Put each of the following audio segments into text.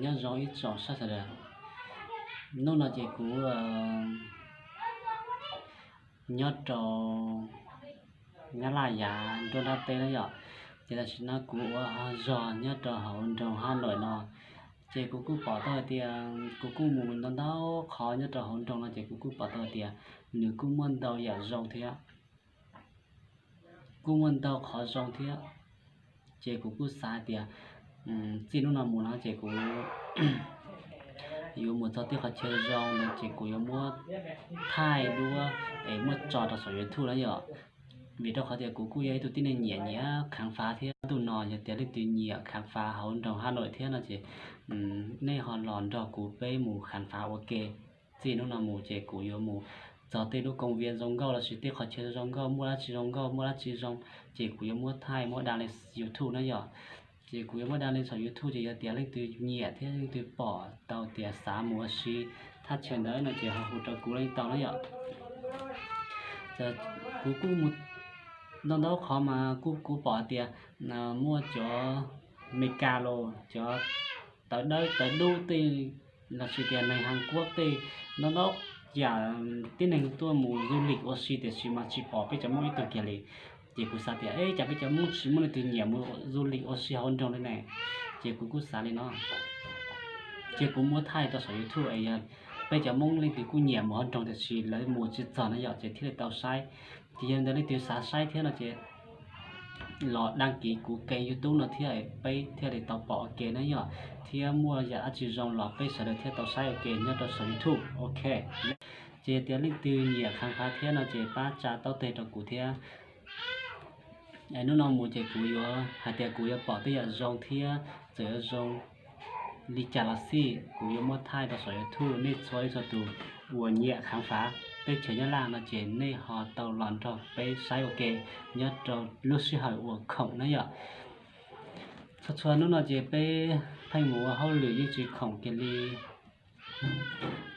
Nyob zoo ib tsoom saib sawv daws. Hnub no ces kuv nyob rau Nyab Laj yav nruab nrab teb na yom. Ces tam sim no kuv ua zog nyob rau hauv nroog Hab Noim no, ces kuv kuj pom tau hais tias kuv kuj mus ntau ntau qhov nyob rau hauv nroog no ces kuv kuj pom tau hais tias nws kuj muaj ntau yam zoo thiab, kuj muaj ntau qhov zoo thiab. Ces kuv kuj xav hais tias txij hnub no mus no ces kuv yuav mus txog tej qhov chaw zoo no ces kuv yuav muab thaij duab es muab tso rau saum YouTube na yom. Vim rau qhov tias kuv kuj yog ib tug tib neeg nyiam nyiam khám phá thiab. Ntu no yog tias leej twg nyiam khám phá hauv nroog Hab Noim thiab no ces nej ho los nrog kuv peb mus khám phá ua ke. Txij hnub no mus ces kuv yuav mus txog tej lub công viên zoo nkauj lossis tej qhov chaw zoo nkauj, muaj dab tsi zoo nkauj, muaj dab tsi zoo, ces kuv yuav muab thaij muab đăng lên YouTube na yom. Ces kuv yuav muab đăng lên saum YouTube ces yog tias leej twg nyiam thiab leej twg pom tau tias xav mus ua si thaj chaw ntawd no ces ho hu rau kuv leej tau na yom. Kuv kuj mus ntau ntau qhov mas kuv kuj pom tias muaj cov Meskas los cov tawv dawb tawv dub tej lossis tias neeg Hàn Quốc tej, ntau ntau yam tib neeg tuaj mus du lịch ua si tiam sis mas tsis pom peb cov Hmoob ib tug kiag li. Ces kuv xav tias es cas peb cov Hmoob tsis muaj leej twg nyiam mus du lịch ua si hauv nroog li ne. Ces kuv kuj xav li no, ces kuv muab thaij rau saum YouTube es yog peb cov Hmoob leej twg kuj nyiam mus hauv nroog tiam sis lawv mus tsis txog na yom ces thiaj li tau saib. Ces yog li ntawd leej twg xav saib thiab no ces los đăng ký kuv kênh YouTube no thiab peb thiaj li tau pom ua ke na yom, thiab muaj yam dab tsi zoo los peb sawv daws thiaj tau saib ua ke nyob rau saum YouTube. Ok, ces yog tias leej twg nyiam khám phá thiab no ces pab tsa taub teg rau kuv thiab. Hnub no mus ces kuv yuav hais tias kuv yuav pom tej yam zoo thiab txawm yuav zoo li cas los xij kuv yuav muab thaij rau saum YouTube. Nej txhua leej txhua tus uas nyiam khám phá teb chaws Nyab Laj no ces nej ho tau los nrog peb saib ua ke nyob rau lub sij hawm uas khoom na yom. Txhua txhua hnub no ces peb pheej mus ua hauj lwm yeej tsis khoom kiag li.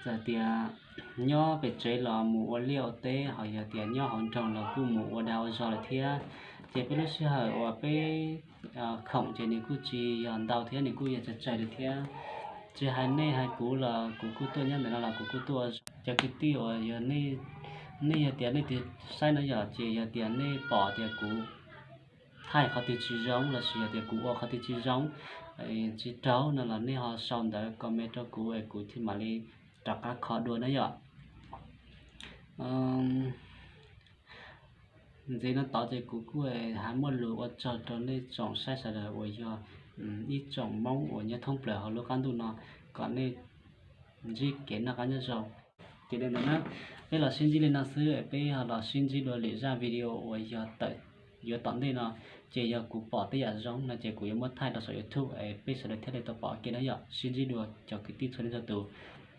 Txawm tias nyob pem tsev los mus ua liaj ua teb, ho yog tias nyob hauv nroog los kuj mus ua dag ua zog lawm thiab. Ces peb lub sij hawm uas peb khoom ces nws kuj tsis yog ntau thiab, nws kuj yog tsawg tsawg li thiab. Tsis hais nej hais kuv los kuv kuj tuaj nyob ntawm no los kuv kuj tuaj ua zog. Cov kwv tij uas yog nej, nej yog tias nej twb saib no yom, ces yog tias nej pom tias kuv thaij qhov twg tsis zoo lossis yog tias kuv ua qhov twg tsis zoo, tsis raug no los nej ho sau ntawv comment rau kuv es kuv thiaj mam li rov qab kho dua na yom. Ntxiv no tod ces kuv kuj hais muaj lus ua tsaug rau nej tsoom saib sawv daws uas yog ib tsoom Hmoob uas nyob thoob plaws hauv lub qab ntuj no, kom nej ntsib kev noj qab nyob zoo. Ces li ntawd na, peb los sib ntsib li no xwb, peb ho los sib ntsib dua lwm zaj video uas yog tawm yuav tom ntej no. Ces yog kuv pom tej yam zoo no ces kuv yuav muab thaij rau saum YouTube es peb sawv daws thiaj li tau pom ua ke na yom. Sib ntsib dua cov kwv tij txhua leej txhua tus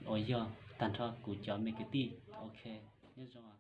uas yog tag nrho kuv cov me kwv tij. Ok, nyob zoo.